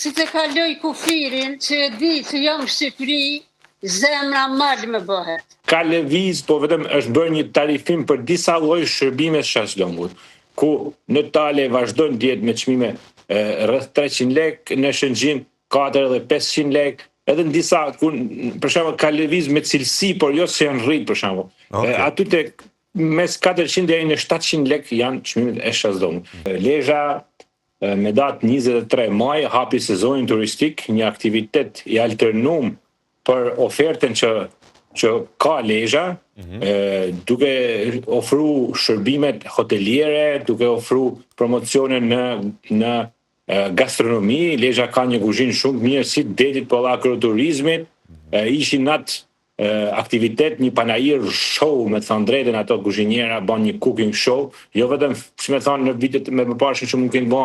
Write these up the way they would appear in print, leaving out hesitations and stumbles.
si të kaloj kufirin që e di që jam në Shqipëri, zemra mal më bëhet. Ka lëviz, po vetëm është bërë një tarifim për disa lloj shërbime shazlongut, ku në Tale vazhdojnë të jetë me çmime rreth 300 lekë, në Shëngjin 4 dhe 500 lekë, edhe në disa ku për shembull ka lëviz me cilësi, por jo se janë rrit për shembull. Okay. Aty tek mes 400 deri në 700 lekë janë çmimet e shazlongut. Lezha me datë 23 maj hapi sezonin turistik, një aktivitet i alternum për ofertën që që ka Lezha, mm -hmm. e, duke ofru shërbimet hoteliere, duke ofru promocione në në gastronomi, Lezha ka një kuzhinë shumë të mirë si të detit, po edhe agroturizmit, mm -hmm. ishin atë aktivitet një panair show me të thënë drejtën ato kuzhiniera bën një cooking show jo vetëm si me thënë në vitet më mëparshme që mund kenë bë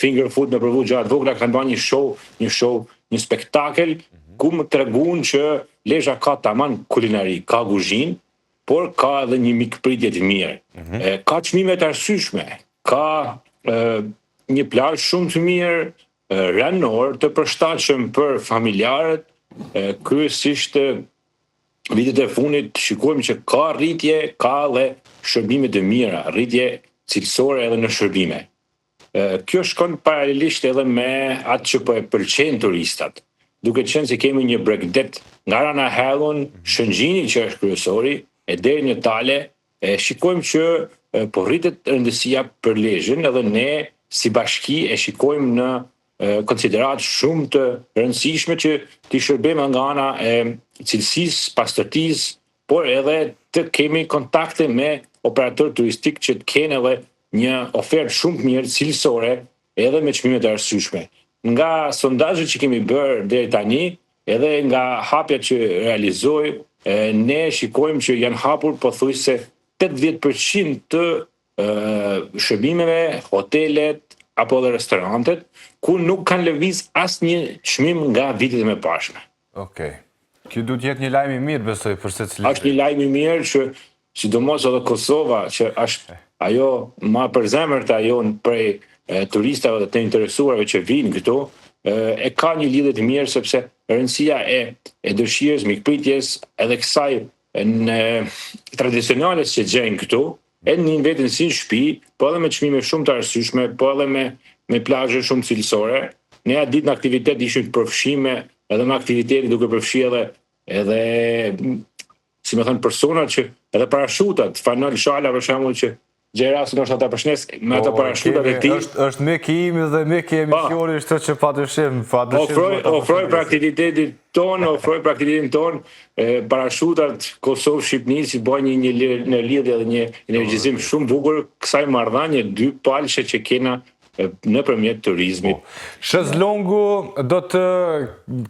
finger food me provu gjëra të vogla kanë bërë një show një show një spektakël mm -hmm. ku më tregun që Lezha ka taman kulinari ka kuzhinë por ka edhe një mikpritje të mirë mm -hmm. e, ka çmime të arsyeshme ka e, një plazh shumë të mirë ranor të përshtatshëm për familjarët, kryesisht vitet e fundit shikojmë që ka rritje, ka dhe shërbime të mira, rritje cilësore edhe në shërbime. Kjo shkon paralelisht edhe me atë që po e pëlqejnë turistat, duke qenë se kemi një bregdet nga Rana Hellun, Shëngjini që është kryesori, e deri në Tale, E shikojmë që po rritet rëndësia për Lezhën edhe ne si bashki e shikojmë në konsideratë shumë të rëndësishme që t'i shërbejmë nga ana e cilësisë, pastërtisë, por edhe të kemi kontakte me operatorë turistik që të kenë edhe një ofertë shumë të mirë cilësore edhe me çmime të arsyeshme. Nga sondazhet që kemi bërë deri tani, edhe nga hapja që realizoi, ne shikojmë që janë hapur pothuajse 80% të shërbimeve, hotelet apo edhe restorantet, ku nuk kanë lëviz asnjë çmim nga vitet e mëparshme. Okej. Kjo duhet të jetë një lajm i mirë, besoj, për secilin. Është një lajm i mirë që sidomos edhe Kosova, që është ajo ma përzemërta jonë prej turistave dhe të interesuarve që vijnë këtu, e ka një lidhje të mirë sepse rëndësia e e dëshirës, mikpritjes, edhe kësaj në tradicionales që gjejnë këtu, e ndjejnë veten si në shtëpi, po edhe me çmime shumë të arsyeshme, po edhe me me plazhe shumë cilësore. Ne atë ditë në aktivitet ishim të përfshime edhe me aktivitete duke përfshi edhe edhe si me thënë personat që edhe parashutat, Fanol Shala për shembull që gjej rastin ndoshta ta përshëndes me ato Po, parashutat e kemi, tij. është, është mik i imi dhe mik i emisionit, kështu që pa dyshim, pa dyshim Ofroj, duhet ta ofroj për përshëndesim. aktivitetin tonë, ofroj për aktivitetin tonë, e, parashutat Kosovë Shqipëni si bëjnë një një li- një lidhje dhe një energjizim shumë bukur kësaj marrëdhënie dy palëshe që kena e, nëpërmjet turizmit. Po. Shezlongu do të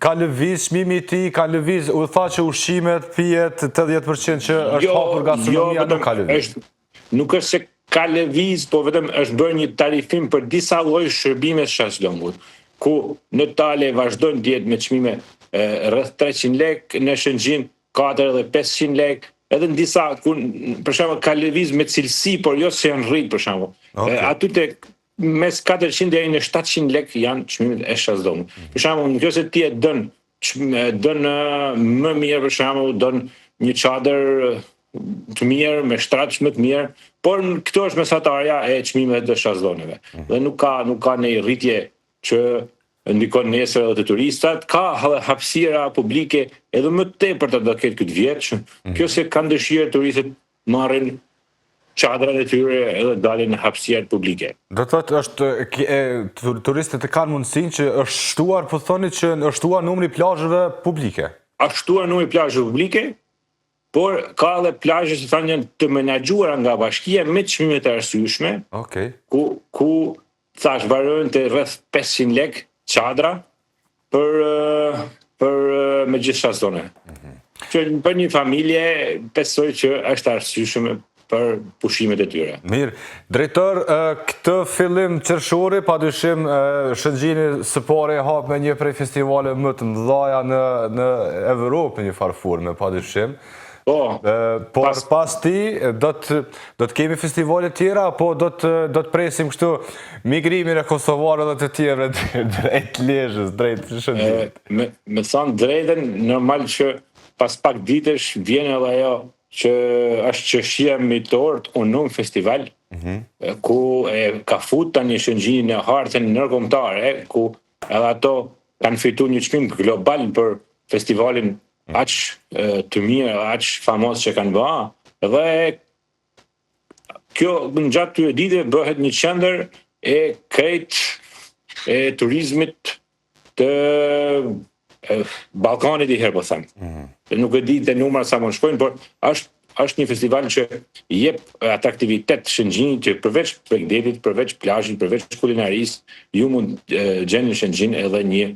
ka lëviz, çmimi i tij ka lëviz, u tha që ushqimet, pijet, 80% që është Jo, hapur jo gastronomia nuk vetëm ka lëviz. është nuk është se ka lëviz, po vetëm është bërë një tarifim për disa lloj shërbime shazlongut, ku në Tale vazhdojnë të jetë me çmime e, rreth 300 lekë, në Shëngjin 4 dhe 500 lekë, edhe në disa ku për shembull ka lëviz me cilësi, por jo se janë rrit për shembull. Okej. Aty tek mes 400 deri në 700 lekë janë çmimet e shazlongut. Për shembull, nëse ti e dën dën më mirë për shembull, dën një çadër të mirë, me shtrat më të mirë, por këto është mesatarja e çmimeve të shazloneve. Dhe nuk ka nuk ka një rritje që ndikon nesër edhe të turistat, ka edhe hapësira publike edhe më tepër të do ketë këtë vjet, që kjo se kanë dëshirë turistët marrin çadrat e tyre edhe dalin në hapësirat publike. Do të thotë është e, turistët e kanë mundësinë që është shtuar, po thoni që është shtuar numri i plazheve publike. Është shtuar numri i plazheve publike, por ka edhe plazhe që thanë janë të menaxhuara nga bashkia me çmime të arsyeshme. Okej. Ku ku thash variojnë te rreth 500 lek çadra për për me gjithë shazlone. Mm -hmm. Që për një familje besoj që është arsyeshme për pushimet e tyre. Mirë. Drejtor, këtë fillim qershori, pa dyshim, Shëngjini së pari e hap me një prej festivaleve më të mëdhaja në, në Evropë, në një farë forme, pa dyshim. Po. Por pas, pas tij do të do të kemi festivale tjera apo do të do të presim kështu migrimin e kosovarëve dhe të tjerëve drejt Lezhës, drejt Shëngjinit. Me me thënë drejtën, normal që pas pak ditësh vjen edhe ajo që është qershia mbi tortë Unum Festival, mm -hmm. ku e ka fut tani Shëngjinin në hartën ndërkombëtare, ku edhe ato kanë fitu një çmim global për festivalin mhm. aq të mirë, aq famoz që kanë ba, dhe kjo në gjatë këtyre ditëve bëhet një qendër e krejt e turizmit të Ballkanit i herë po them. Mm -hmm. Nuk e di të numrat sa mund shkojnë, por është është një festival që jep atraktivitet Shëngjinit që përveç bregdetit, përveç plazhit, përveç kulinarisë, ju mund të gjeni në Shëngjin edhe një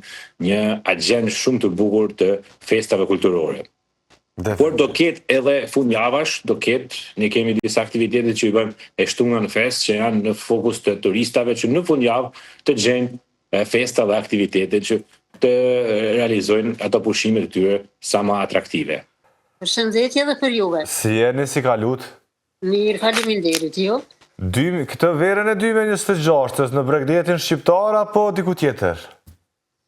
një agjendë shumë të bukur të festave kulturore. Por do ketë edhe fundjavash, do ketë, ne kemi disa aktivitete që i bëjmë e shtuna në festë, që janë në fokus të turistave që në fundjavë të gjejnë festa dhe aktivitete që të realizojnë ato pushimet e tyre sa më atraktive. Përshëndetje edhe për juve. Si jeni, si kalut? Mirë, faleminderit, ju? Dy, këtë verën e 2026-ës në bregdetin shqiptar apo diku tjetër?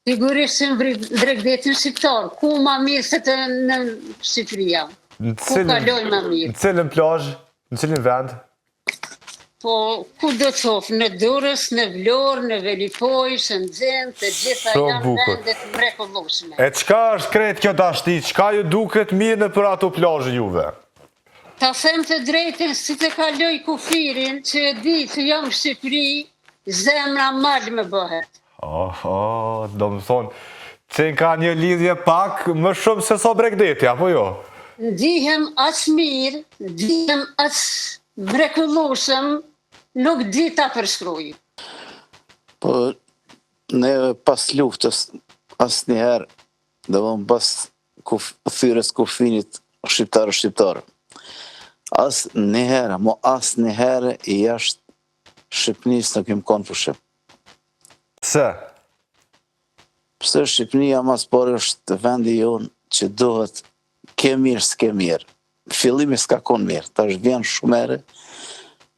Sigurisht që në bregdetin shqiptar, ku ma mirë se të në Shqipëria? Ku kalojmë ma mirë? Në cilën plazh? Në cilin vend? Po, ku do të qoftë, në Durrës, në Vlorë, në Velipojë, Shëngjin, të gjitha janë vende të mrekullueshme. E çka është krejt kjo dashni? Çka ju duket mirë nëpër ato plazhe juve? Ta them të drejtën, si të kaloj kufirin, që e di që jam në Shqipëri, zemra mal më bëhet. Oh, oh, do më thonë, që ka një lidhje pak më shumë se sa bregdeti, apo jo? Ndihem aq mirë, ndihem aq mrekullueshëm, nuk di ta përshkruaj. Po, neve pas luftës, asnjëherë, dhe pas kuf, thyerjes kufinit shqiptar shqiptar. Asnjëherë, mo asnjëherë jashtë Shqipnisë nuk jem konë pushim. Pse? Pse Shqipnia ma s'pari është vendi jonë që duhet ke mirë s'ke mirë. Fillimi s'ka konë mirë, tash vjen shumë herë,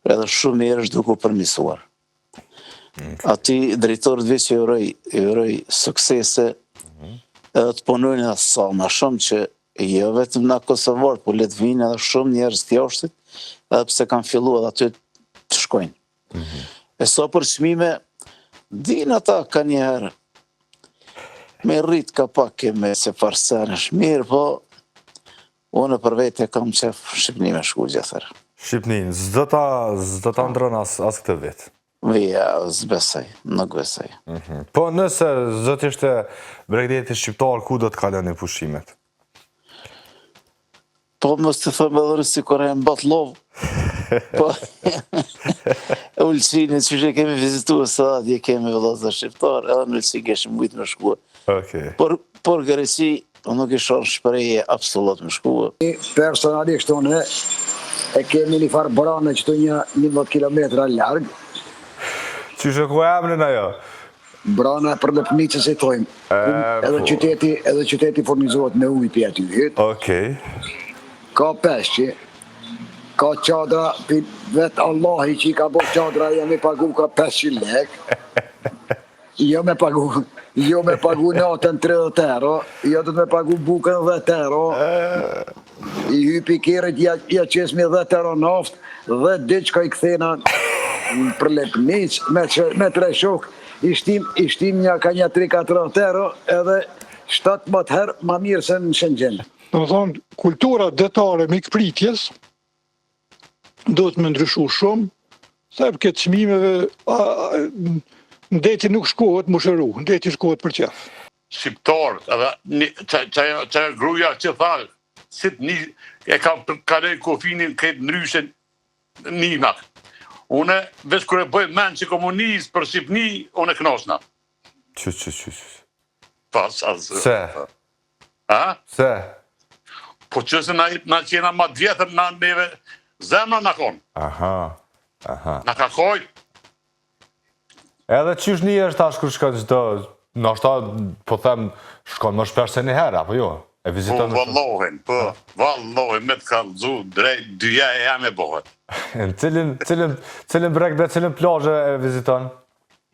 edhe shumë mirë është duke u përmisuar. Atij drejtorit veç i uroj, i uroj suksese mhm. edhe të punojnë edhe sa ma shumë që jo vetëm na kosovarët, po le të vinë edhe shumë njerëz të jashtit, edhe pse kanë fillu edhe aty të shkojnë. Mm -hmm. E sa për çmime, din ata ka njëherë me rrit ka pak e me se farsenesh mirë, po Unë për vete kam qef Shqipni me shku gjithherë. Shqipnin, s'do ta, s'do ta ndron as, as këtë vit. Ja, s'besoj, nuk besoj. Mhm. Po nëse s'do të ishte bregdeti shqiptar, ku do të kaloni pushimet? Po mos të them edhe sikur e në Batllovë. Po, Ulqinin, që që kemi vizitu se atje kemi vëllazër shqiptar, edhe në Ulqin kishim mujtë me shku. Okej. Por, por Greqi, Unë nuk i shoh shprehje absolut me shku. Personalisht unë e kemi një farë brane qëtu një 11 kilometra larg. Qysh e ka emrin ajo? Brana e Përlepnicës i thojmë. Edhe po. qyteti, edhe qyteti furnizohet me ujë prej aty. Okej. Ka peshqi, ka çadra, vetë Allahi që i ka bo çadra, jam i pagu ka 500 lek. Jo me pagu, jo me pagu natën 30 euro, jo do të me pagu bukën 10 euro. I hypi kerrit ja, ja qesmi 10 euro naftë dhe diçka i kthena në Përlepnicë me, me tre shok i shtim, i shtim një ka një 3-4 euro edhe 17 herë ma mirë se në Shëngjin. Domethonë, kultura detare mikpritjes, duhet me ndryshu shumë, sa i përket çmimeve, në deti nuk shkohet m'u shëru, në deti shkohet për qef. Shqiptarët, edhe qajo, qajo gruja që tha, si të një, e ka kaloj kufinin këtë ndryshe nina. Une, veç kur e bëj men që komunist për Shqipni, une knaqna. Qy, qy, qy, qy. Pas, asë. Se? A? Se? Po që se na, na qena ma të vjetër, na neve, zemra na konë. Aha, aha. Na ka kajt. Edhe qysh nihesh tash kur shkon çdo, ndoshta, po them, shkon më shpesh se një herë, apo jo? E viziton Po, vallohin, po, vallohin, me të kallzu, drejt, dyja e jame bohet. Në cilin, cilin, cilin breg dhe cilin plazh e viziton?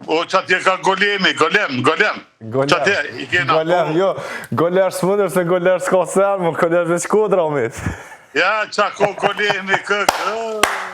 O, që atje ka golemi, golem, golem. Golem. Që atje i kena. Golem, po. jo, golem s'mundesh se golem s'ka sen, mo golem veç kodra, mit. Ja, qa ko golemi, kë, kë.